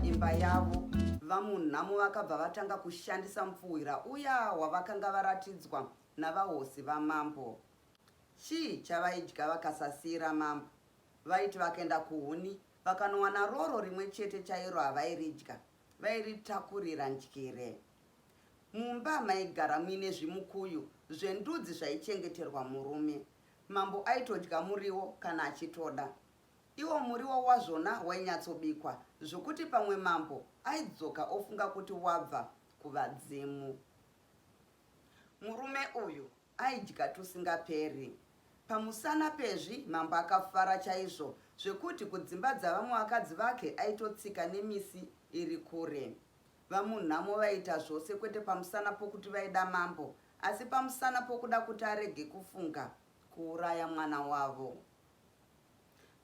imba yavo, VaMunhamo vakabva vatanga kushandisa mupfuhwira uya wavakanga varatidzwa navahosi vamambo. Chii chavaidya vakasasiira mambo? Vaiti vakaenda kuhuni vakanowana roro rimwe chete chairo havairidya, vairitakurira ndyire. Mumba maigara muine zvimukuyu zvendudzi zvaichengeterwa murume. Mambo aitodya muriwo kana achitoda. Iwo muriwo wazvona wainyatsobikwa zvokuti pamwe mambo aidzoka ofunga kuti wabva kuvadzimu. Murume uyu aidya tusingaperi. Pamusana pezvi mambo akafara chaizvo zvekuti kudzimba dzavamwe vakadzi vake aitotsika nemisi iri kure. VaMunhamo vaiita zvose kwete pamusana pokuti vaida mambo asi pamusana pokuda kuti arege kufunga kuuraya mwana wavo.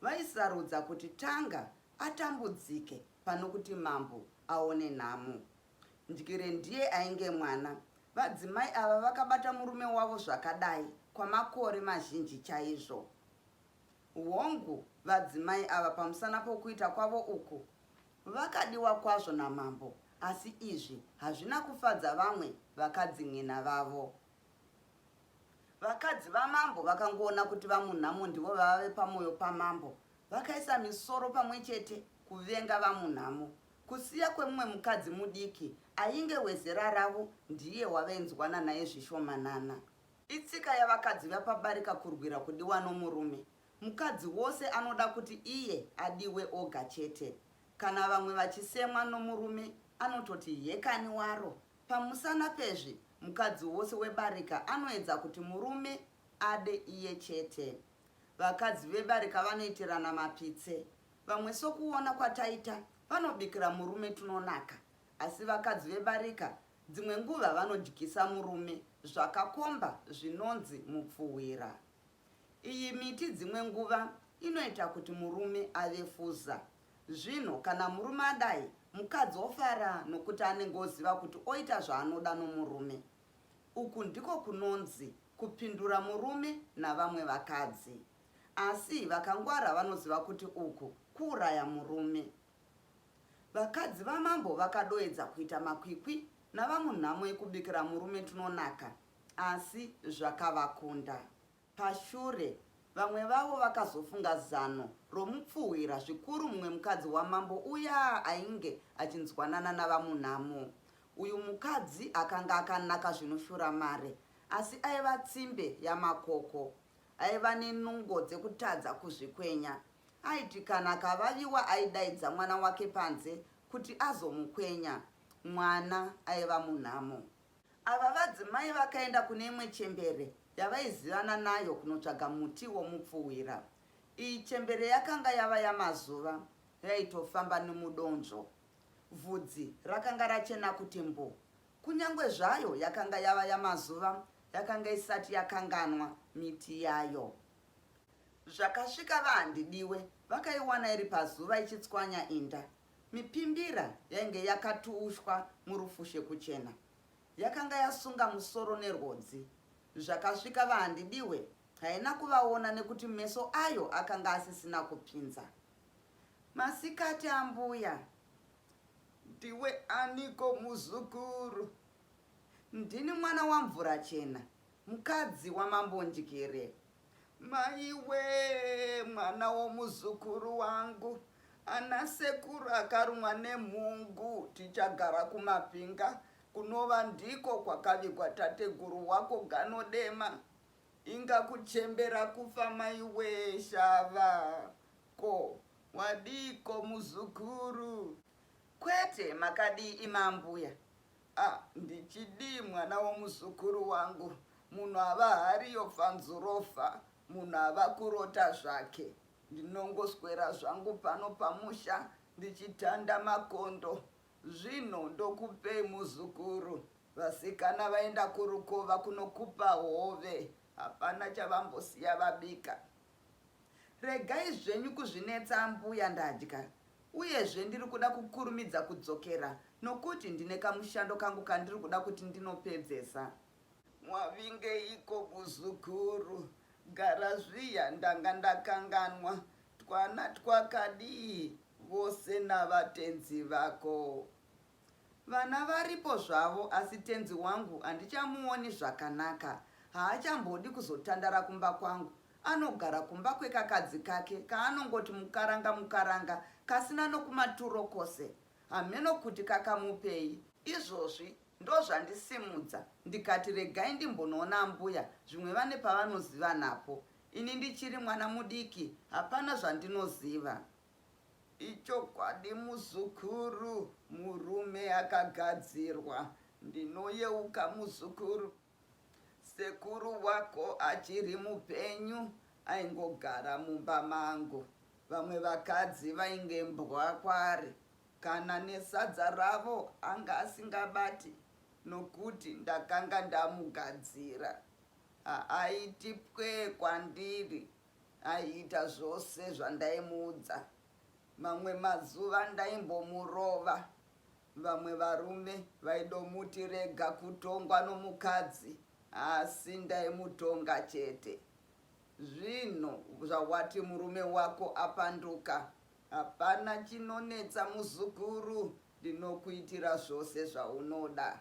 Vaisarudza kuti Tanga atambudzike panokuti mambo aone nhamo. Ndyire ndiye ainge mwana. Vadzimai ava vakabata murume wavo zvakadai kwamakore mazhinji chaizvo. Hongu, vadzimai ava pamusana pokuita kwavo uku vakadiwa kwazvo namambo asi izvi hazvina kufadza vamwe vakadzin'ina vavo. Vakadzi vamambo vakangoona kuti vaMunhamo ndivo vava vepamoyo pamambo vakaisa misoro pamwe chete kuvenga vaMunhamo. Kusiya kwemumwe mukadzi mudiki ainge wezera ravo ndiye wavainzwana naye zvishomanana. Itsika yavakadzi vapabarika kurwira kudiwa nomurume. Mukadzi wose anoda kuti iye adiwe oga chete. Kana vamwe vachisemwa nomurume anototi hekani waro. Pamusana pezvi, mukadzi wose webarika anoedza kuti murume ade iye chete. Vakadzi vebarika vanoitirana mapitse. Vamwe sokuona kwataita vanobikira murume tunonaka asi vakadzi vebarika dzimwe nguva vanodyisa murume zvakakomba zvinonzi mupfuhwira. Iyi miti dzimwe nguva inoita kuti murume ave fuza. Zvino kana murume adai mukadzi ofara nokuti anenge oziva kuti oita zvaanoda nomurume. Uku ndiko kunonzi kupindura murume navamwe vakadzi. Asi vakangwara vanoziva kuti uku kuuraya murume. Vakadzi vamambo vakadoedza kuita makwikwi navamunhamo ekubikira murume tunonaka asi zvakavakunda. Pashure, vamwe vavo vakazofunga zano romupfuhwira, zvikuru mumwe mukadzi wamambo uya ainge achinzwanana navamunhamo. Uyu mukadzi akanga akanaka zvinoshura mare, asi aiva tsimbe yamakoko. Aiva nenungo dzekutadza kuzvikwenya. Aiti kana akavaviwa aidaidza mwana wake panze kuti azomukwenya. Mwana aiva munhamo. Ava vadzimai vakaenda kune imwe chembere yavaizivana nayo kunotsvaga muti womupfuhwira. Iyi chembere yakanga yava yamazuva yaitofamba nemudonzvo. Vhudzi rakanga rachena kuti mbu. Kunyangwe zvayo yakanga yava yamazuva, yakanga isati yakanganwa miti yayo. Zvakasvika vaHandidiwe vakaiwana iri pazuva ichitswanya inda. Mipimbira yainge yakatuushwa murufushe kuchena. Yakanga yasunga musoro nerwodzi. Zvakasvika vaHandidiwe haina kuvaona nekuti meso ayo akanga asisina kupinza. Masikati ambuya. Ndiwe aniko muzukuru? Ndini mwana waMvurachena, mukadzi waMambo Ndyire. Maiwee mwana womuzukuru wangu, ana sekuru akarumwa nemhungu tichagara kumapinga kunova ndiko kwakavigwa tateguru wako Ganodema. Inga kuchembera kufa maiwee shava. Ko wadiiko muzukuru? Kwete makadii imi ambuya? Ah ndichidii mwana womuzukuru wangu munhu ava hariyo fanzurofa munhu ava kurota zvake ndinongoswera zvangu pano pamusha ndichitanda makondo zvino ndokupei muzukuru vasikana vaenda kurukova kunokupa hove hapana chavambosiya vabika Regai zvenyu kuzvinetsa ambuya ndadya. Uyezve ndiri kuda kukurumidza kudzokera nokuti ndine kamushando kangu kandiri kuda kuti ndinopedzesa. Mwavingeiko muzukuru? Gara zviya ndanga ndakanganwa. Twana twakadii? Vose navatenzi vako. Vana varipo zvavo asi tenzi wangu handichamuoni zvakanaka. Haachambodi kuzotandara kumba kwangu. Anogara kumba kwekakadzi kake kaanongoti mukaranga mukaranga kasina nokumaturo kose. Hameno kuti kakamupei. Izvozvi ndozvandisimudza ndikati regai ndimbonoona ambuya zvimwe vane pavanoziva napo. Ini ndichiri mwana mudiki hapana zvandinoziva. Ichokwadi muzukuru, murume akagadzirwa. Ndinoyeuka muzukuru, sekuru wako achiri mupenyu aingogara mumba mangu. Vamwe vakadzi vainge mbwa kwaari, kana nesadza ravo anga asingabati nokuti ndakanga ndamugadzira. Haaiti pwee kwandiri Aiita zvose zvandaimuudza. Mamwe mazuva ndaimbomurova. Vamwe varume vaidomuti rega kutongwa nomukadzi asi ndaimutonga chete. Zvino zvawati murume wako apanduka hapana chinonetsa muzukuru ndinokuitira zvose zvaunoda.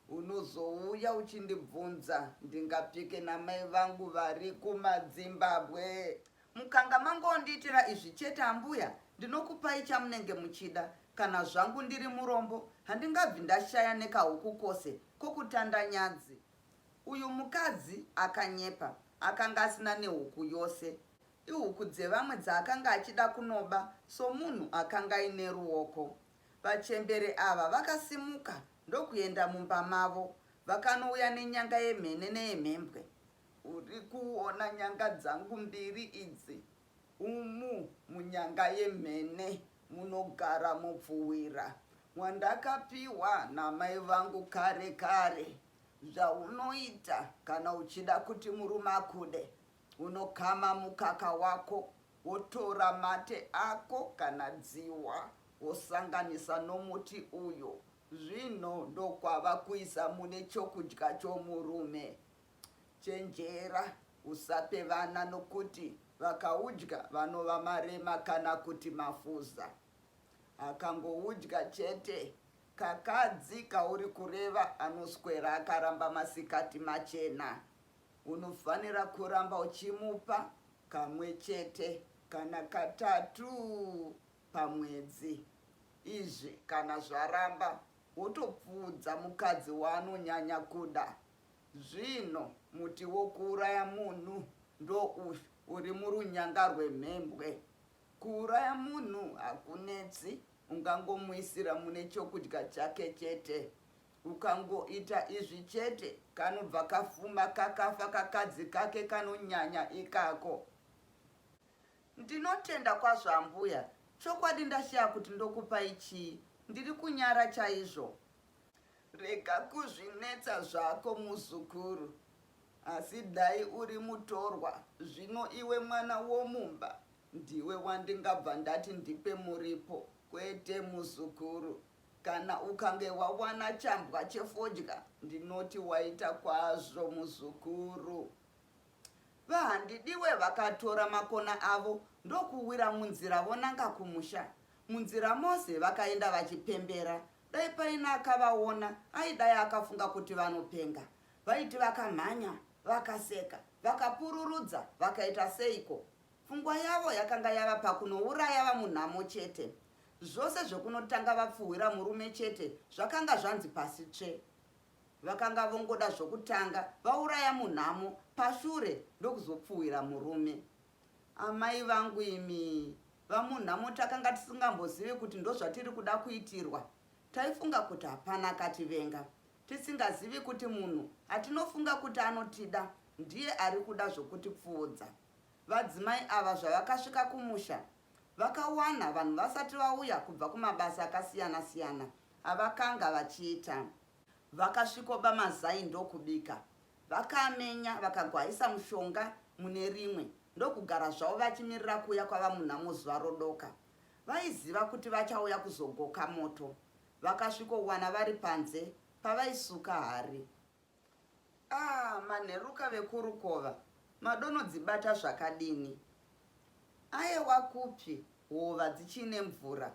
Unozouya uchindibvunza ndingapike namai vangu vari kumadzimbabwe. Mukanga mangondiitira izvi chete ambuya ndinokupai chamunenge muchida. Kana zvangu ndiri murombo handingabvi ndashaya nekahuku kose kokutanda nyadzi. Uyu mukadzi akanyepa akanga asina nehuku yose. Ihuku dzevamwe dzaakanga achida kunoba somunhu akanga aine ruoko. Vachembere ava vakasimuka ndokuenda mumba mavo vakanouya nenyanga yemhene neyemhembwe. Uri kuona nyanga dzangu mbiri idzi? Umu munyanga yemhene munogara mupfuhwira wandakapiwa namai vangu kare kare. Zvaunoita kana uchida kuti murume akude, unokama mukaka wako Wotora mate ako kana dzihwa wosanganisa nomuti uyo, zvino ndokwava kuisa mune chokudya chomurume. Chenjera usape vana nokuti vakaudya vanova marema kana kuti mafuza. Akangoudya chete, kakadzi kauri kureva anoswera akaramba masikati machena. Unofanira kuramba uchimupa kamwe chete kana katatu pamwedzi. Izvi kana zvaramba wotopfuudza mukadzi waanonyanya kuda. Zvino muti wokuuraya munhu ndouyu uri murunyanga rwemhembwe. Kuuraya munhu hakunetsi, ungangomuisira mune chokudya chake chete. Ukangoita izvi chete kanobva kafuma kakafa kakadzi kake kanonyanya ikako. Ndinotenda kwazvo ambuya, chokwadi ndashaya kuti ndokupai chii, ndiri kunyara chaizvo. Rega kuzvinetsa zvako muzukuru, asi dai uri mutorwa zvino iwe mwana womumba ndiwe wandingabva ndati ndipe muripo kwete muzukuru. Kana ukange wawana chambwa chefodya ndinoti waita kwazvo muzukuru. VaHandidiwe vakatora makona avo ndokuwira munzira vonanga kumusha. Munzira mose vakaenda vachipembera. Dai paine akavaona aidai akafunga kuti vanopenga. Vaiti vakamhanya, vakaseka, vakapururudza, vakaita seiko. Pfungwa yavo yakanga yava pakunouraya VaMunhamo chete. Zvose zvekunotanga vapfuhwira murume chete zvakanga zvanzi pasi tsve. Vakanga vongoda zvokutanga vauraya munhamo pashure ndokuzopfuhwira murume. Amai vangu imi, VaMunhamo takanga tisingambozivi kuti ndozvatiri kuda kuitirwa. Taifunga kuti hapana akativenga. Tisingazivi kuti munhu atinofunga kuti anotida ndiye ari kuda zvokutipfuudza. Vadzimai ava zvavakasvika kumusha, Vakawana vanhu vasati vauya kubva kumabasa akasiyana-siyana avakanga vachiita. Vakasvikoba mazai ndokubika. Vakaamenya vakagwaisa mushonga mune rimwe ndokugara zvavo vachimirira kuuya kwaVaMunhamo zuva rodoka. Vaiziva kuti vachauya kuzogoka moto. Vakasvikowana vari panze pavaisuka hari. Ah, manheruka vekurukova, madonodzibata zvakadini? Ayewa kupi? Hova dzichiine mvura.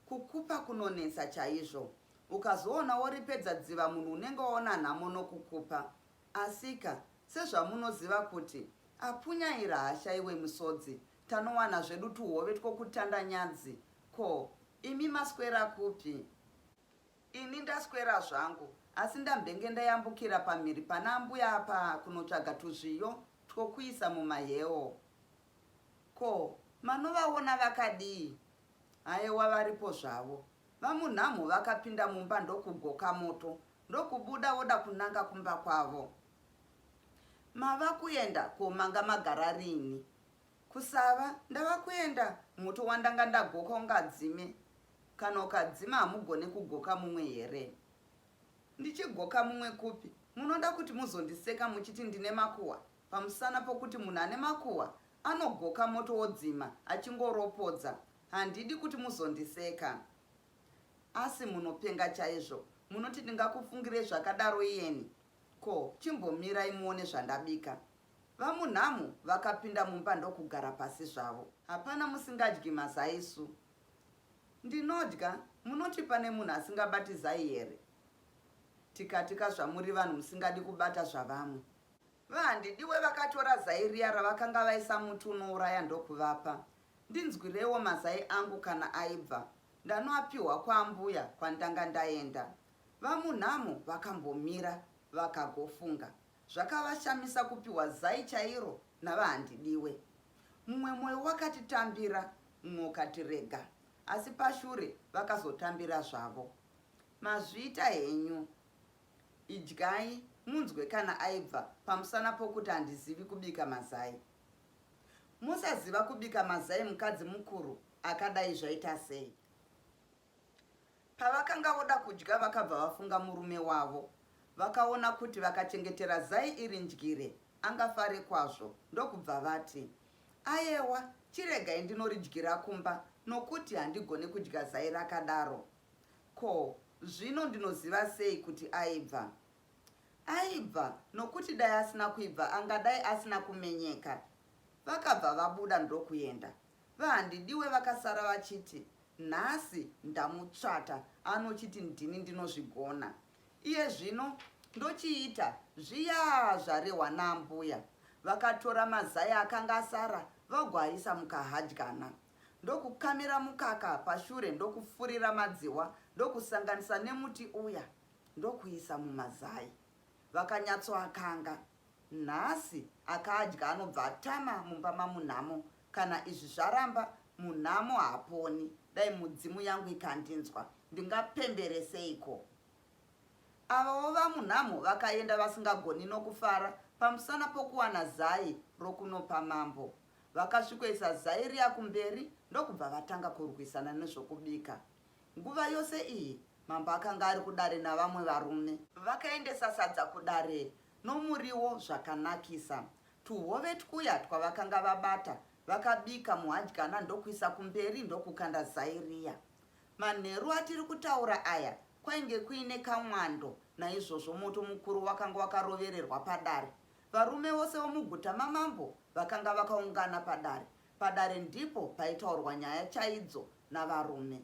Kukupa kunonetsa chaizvo. Ukazoona woripedza dziva munhu unenge waona nhamo nokukupa. Asika, sezvamunoziva kuti, apunyaira haashaiwe misodzi, tanowana zvedu tuhove twokutanda nyadzi. Ko, imi maswera kupi? Ini ndaswera zvangu, asi ndambenge ndayambukira pamhiri pana ambuya apa kunotsvaga tuzviyo twokuisa mumahewo. Ko, manovaona vakadii? Aewa varipo zvavo. VaMunhamhu vakapinda mumba ndokugoka moto ndokubuda voda kunanga kumba kwavo. Mava kuenda ko manga magara rini? Kusava ndava kuenda moto wandanga ndagoka ungadzime. Kana ukadzima hamugone kugoka mumwe here? Ndichigoka mumwe kupi? Munoda kuti muzondiseka muchiti ndine makuhwa pamusana pokuti munhu ane makuhwa anogoka moto wodzima achingoropodza. Handidi kuti muzondiseka. Asi munopenga chaizvo. Munoti ndingakufungirei zvakadaro iyeni? Ko, chimbomirai muone zvandabika. VaMunhamu vakapinda mumba ndokugara pasi zvavo. Hapana musingadyi mazai su. Ndinodya, munoti pane munhu asingabati zai here? Tikatika zvamuri vanhu musingadi kubata zvavamwe. VaHandidiwe vakatora zai riya ravakanga vaisa muti unouraya ndokuvapa. Ndinzwireiwo mazai angu kana aibva. Ndanoapihwa kwaambuya kwandanga ndaenda. VaMunhamu vakambomira vakagofunga. Zvakavashamisa kupihwa zai chairo naVaHandidiwe. Mumwe moyo wakati tambira, mumwe ukati rega. Asi pashure vakazotambira zvavo. Mazviita henyu. Idyai munzwe kana aibva pamusana pokuti handizivi kubika mazai. Musaziva kubika mazai mukadzi mukuru akadai zvaita sei? Pavakanga voda kudya vakabva vafunga murume wavo. Vakaona kuti vakachengetera zai iri ndyire angafare kwazvo ndokubva vati, Ayewa, chiregai ndinoridyira kumba nokuti handigone kudya zai rakadaro. Ko, zvino ndinoziva sei kuti aibva? Aibva nokuti dai asina kuibva angadai asina kumenyeka. Vakabva vabuda ndokuenda. VaHandidiwe vakasara vachiti, Nhasi ndamutsvata anochiti ndini ndinozvigona. Iye zvino ndochiita zviya zvarehwa naambuya. Vakatora mazai akanga asara vagoaisa mukahadyana. Ndokukamira mukaka pashure ndokufurira madzihwa ndokusanganisa nemuti uya ndokuisa mumazai. Vakanyatsoakanga. Nhasi akaadya anobva atama mumba maMunhamo kana izvi zvaramba Munhamo haaponi dai mudzimu yangu ikandinzwa ndingapembere seiko. Avawo vaMunhamo vakaenda vasingagoni nokufara pamusana pokuwana zai rokunopa mambo. Vakasvikoisa zai riya kumberi ndokubva vatanga kurwisana nezvokubika. Nguva yose iyi mambo akanga ari kudare navamwe varume. Vakaendesa sadza kudare nomuriwo zvakanakisa. Tuhove twuya twavakanga vabata vakabika muhadyana ndokuisa kumberi ndokukanda zai riya. Manheru atiri kutaura aya kwainge kuine kamwando naizvozvo moto mukuru wakanga wakarovererwa padare. Varume vose vomuguta mamambo vakanga vakaungana padare. Padare ndipo paitaurwa nyaya chaidzo navarume.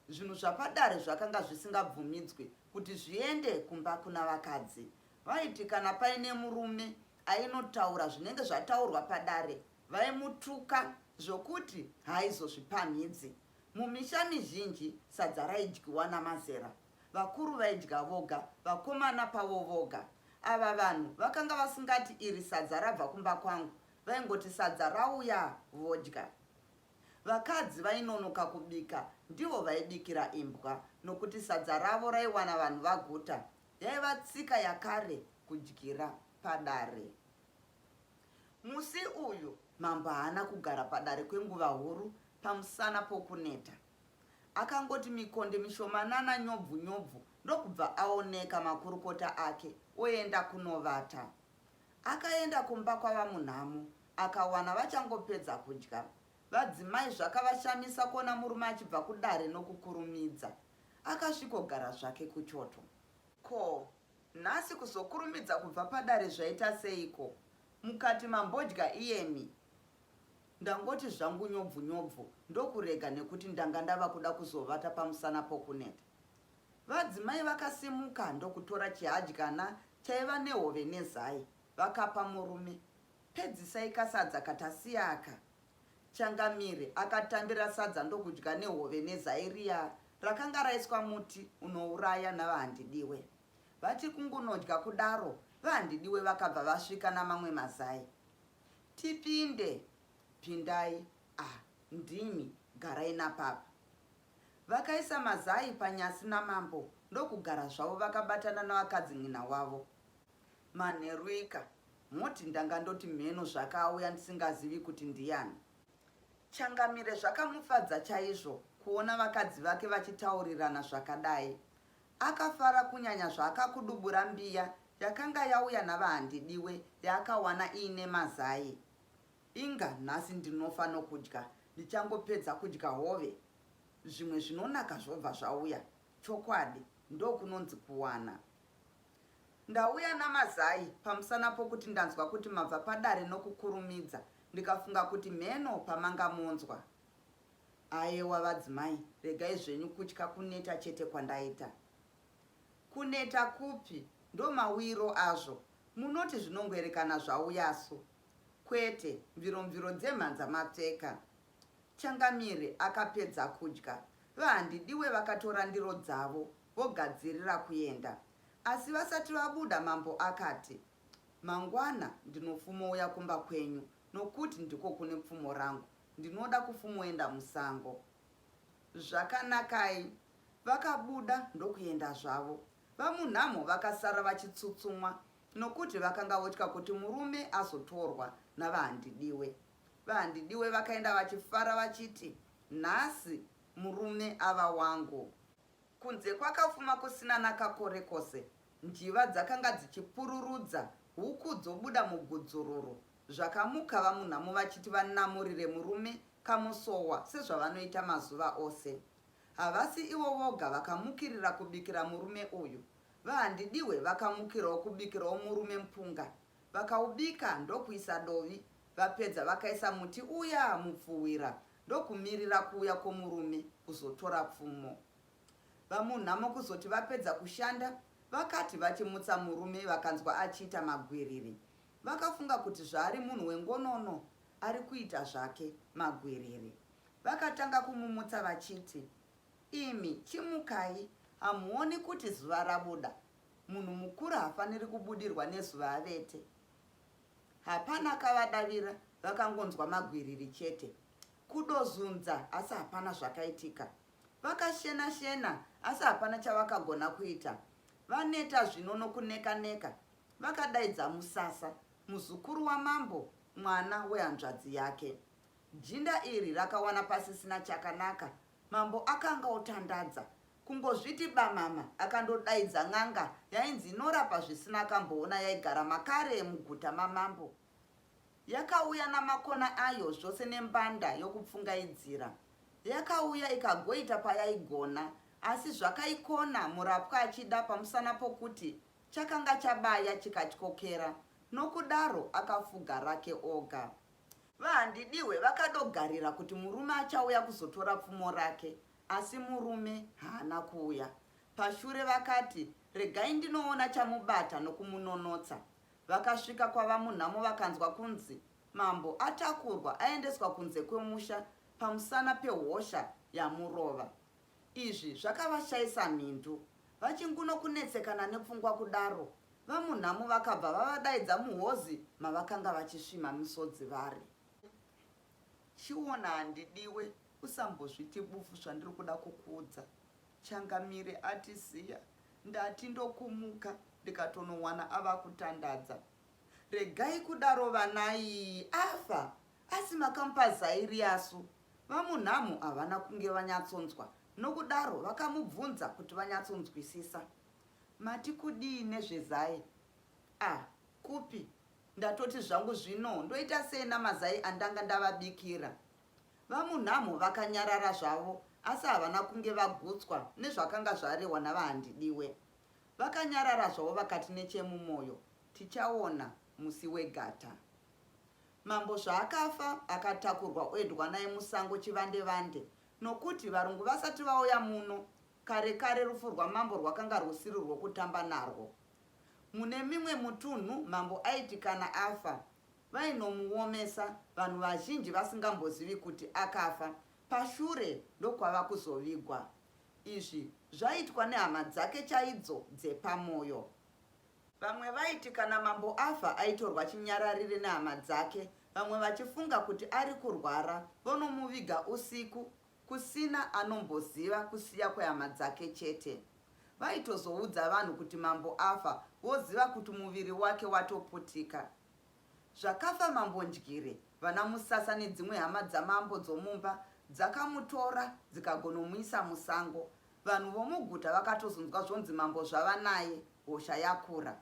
Zvinhu zvapadare zvakanga zvisingabvumidzwi kuti zviende kumba kuna vakadzi. Vaiti kana paine murume ainotaura zvinenge zvataurwa padare vaimutuka zvokuti haaizozvipamhidzi. Mumisha mizhinji sadza raidyiwa namazera. Vakuru vaidya voga, vakomana pavo voga. Ava vanhu vakanga vasingati iri sadza rabva kumba kwangu, vaingoti sadza rauya vodya. Vakadzi vainonoka kubika ndivo vaibikira imbwa nokuti sadza ravo raiwana vanhu vaguta. Yaiva tsika yakare kudyira padare. Musi uyu mambo haana kugara padare kwenguva huru pamusana pokuneta. Akangoti mikonde mishomanana nyobvu nyobvu ndokubva aoneka makurukota ake oenda kunovata. Akaenda kumba kwaVaMunhamo akawana vachangopedza kudya. Vadzimai zvakavashamisa kuona murume achibva kudare nokukurumidza. Akasvikogara zvake kuchoto. Ko, nhasi kuzokurumidza kubva padare zvaita seiko? Mukati mambodya iyemi? Ndangoti zvangu nyobvu nyobvu ndokurega nekuti ndanga ndava kuda kuzovata pamusana pokuneta. Vadzimai vakasimuka ndokutora chihadyana chaiva nehove nezai vakapa murume. Pedzisai kasadza katasiya aka. Changamire akatambira sadza ndokudya nehove nezai riya rakanga raiswa muti unouraya naVaHandidiwe. Vati kungunodya kudaro, VaHandidiwe vakabva vasvika namamwe mazai. Tipinde! Pindai, ah, ndimi, garai napapa. Vakaisa mazai panyasi namambo ndokugara zvavo vakabatana navakadzin'ina wavo. Manheruika, moti ndanga ndoti mheno zvakauya ndisingazivi kuti ndiyani. Changamire zvakamufadza chaizvo kuona vakadzi vake vachitaurirana zvakadai. Akafara kunyanya zvaakakudubura mbiya yakanga yauya naVaHandidiwe yaakawana iine mazai. Inga nhasi ndinofa nokudya ndichangopedza kudya hove. Zvimwe zvinonaka zvobva zvauya. Chokwadi, ndokunonzi kuwana. Ndauya namazai pamusana pokuti ndanzwa kuti mabva padare nokukurumidza ndikafunga kuti mheno pamanga monzwa. Ayewa vadzimai regai zvenyu kutya kuneta chete kwandaita. Kuneta kupi ndomauiro azvo munoti zvinongoerekana zvauyasu. Kwete, mviromviro dzemhanza mapfeka. Changamire akapedza kudya. VaHandidiwe vakatora ndiro dzavo vogadzirira kuenda. Asi vasati vabuda mambo akati, Mangwana ndinofumouya kumba kwenyu nokuti ndiko kune pfumo rangu. Ndinoda kufumoenda musango. Zvakanakai. Vakabuda ndokuenda zvavo. VaMunhamo vakasara vachitsutsumwa nokuti vakanga votya kuti murume azotorwa naVaHandidiwe. VaHandidiwe vakaenda vachifara vachiti, Nhasi murume ava wangu. Kunze kwakafuma kusina nakakore kose. Njiva dzakanga dzichipururudza, huku dzobuda mugudzururu. Zvakamuka VaMunhamo vachiti vanamurire murume kamusowa sezvavanoita mazuva ose. Havasi ivo voga vakamukirira kubikira murume uyu. VaHandidiwe vakamukirawo kubikirawo murume mupunga. Vakaubika ndokuisa dovi. Vapedza vakaisa muti uya mupfuhwira ndokumirira kuuya kwomurume kuzotora pfumo. VaMunhamo kuzoti vapedza kushanda vakati vachimutsa murume vakanzwa achiita magwiriri. Vakafunga kuti zvaari munhu wengonono ari kuita zvake magwiriri. Vakatanga kumumutsa vachiti, Imi chimukai, hamuoni kuti zuva rabuda? Munhu mukuru hafaniri kubudirwa nezuva avete. Hapana akavadavira vakangonzwa magwiriri chete. Kudozunza asi hapana zvakaitika. Vakashena shena asi hapana chavakagona kuita. Vaneta zvino nokuneka neka vakadaidza Musasa, muzukuru wamambo, mwana wehanzvadzi yake. Jinda iri rakawana pasisina chakanaka, mambo akanga otandadza. Kungozviti bamama akandodaidza n'anga yainzi inorapa zvisina akamboona yaigara makare muguta mamambo. Yakauya namakona ayo zvose nembanda yokupfungaidzira. Yakauya ikagoita payaigona asi zvakaikona murapwa achida pamusana pokuti chakanga chabaya chikatyokera nokudaro akafuga rake oga. VaHandidiwe vakadogarira kuti murume achauya kuzotora pfumo rake asi murume haana kuuya. Pashure vakati regai ndinoona chamubata nokumunonotsa. Vakasvika kwaVaMunhamo vakanzwa kunzi mambo atakurwa aendeswa kunze kwemusha pamusana pehosha yamurova. Izvi zvakavashaisa mhindu. Vachinguno kunetsekana nepfungwa kudaro, VaMunhamo vakabva vavadaidza muhozi mavakanga vachisvimha misodzi vari. Chiona handidiwe, usambozviti bufu zvandiri kuda kukuudza. Changamire atisiya, ndati ndokumuka ndikatonowana ava kutandadza. Regai kudaro vanai, afa! Asi makamupa zai riyasu? VaMunhamho havana kunge vanyatsonzwa nokudaro vakamubvunza kuti vanyatsonzwisisa. Mati kudii nezvezai? Ah, kupi? Ndatoti zvangu zvino ndoita sei namazai andanga ndavabikira? VaMunhamho vakanyarara zvavo asi havana kunge vagutswa nezvakanga zvarehwa naVaHandidiwe. Vakanyarara zvavo vakati nechemumoyo, Tichaona musi wegata. Mambo zvaakafa akatakurwa oendwa naye musango chivande vande nokuti varungu vasati vauya muno kare kare rufu rwamambo rwakanga rwusiri rwokutamba narwo. Mune mimwe mutunhu mambo aiti kana afa vainomuomesa vanhu vazhinji vasingambozivi kuti akafa pashure ndokwava kuzovigwa. Izvi zvaitwa nehama dzake chaidzo dzepamoyo. Vamwe vaiti kana mambo afa aitorwa chinyararire nehama dzake, vamwe vachifunga kuti ari kurwara vonomuviga usiku kusina anomboziva kusiya kwehama dzake chete. Vaitozoudza vanhu kuti mambo afa voziva kuti muviri wake watoputika. Zvakafa mambo Ndyire, vana Musasa nedzimwe hama dzamambo dzomumba dzakamutora dzikagonomuisa musango. Vanhu vomuguta vakatozonzwa zvonzi mambo zvava naye, hosha yakura.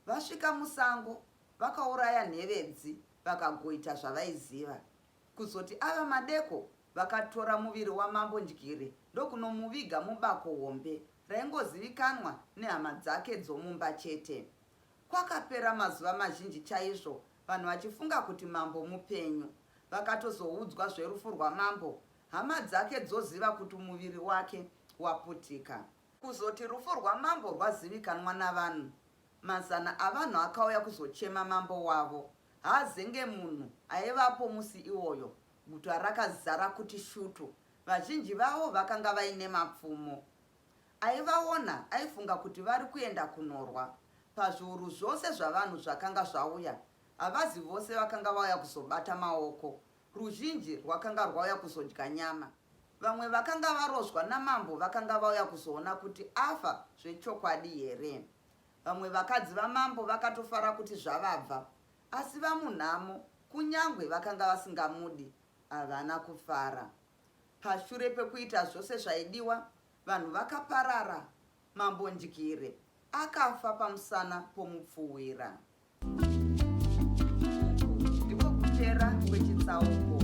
Vasvika musango, vakauraya nhevedzi vakagoita zvavaiziva. Kuzoti ava madeko, vakatora muviri wamambo Ndyire ndokunomuviga mubako hombe raingozivikanwa nehama dzake dzomumba chete. Kwakapera mazuva mazhinji chaizvo vanhu vachifunga kuti mambo mupenyu. Vakatozoudzwa zverufu rwamambo hama dzake dzoziva kuti muviri wake waputika. Kuzoti rufu rwamambo rwazivikanwa navanhu, mazana avanhu akauya kuzochema mambo wavo. Haazenge munhu aivapo musi iwoyo, guta rakazara kuti shutu. Vazhinji vavo vakanga vaine mapfumo. Aivaona aifunga kuti vari kuenda kunorwa. Pazviuru zvose zvavanhu zvakanga zvauya, havazi vose vakanga vauya kuzobata maoko. Ruzhinji rwakanga rwauya kuzodya nyama. Vamwe vakanga varozvwa namambo vakanga vauya kuzoona kuti afa zvechokwadi here. Vamwe vakadzi vamambo vakatofara kuti zvavabva. Asi vaMunhamo, kunyangwe vakanga vasingamudi, havana kufara. Pashure pekuita zvose zvaidiwa, vanhu vakaparara. Mambo Ndyire akafa pamusana pomupfuwira. Uku ndiko kupera kwechitsauko.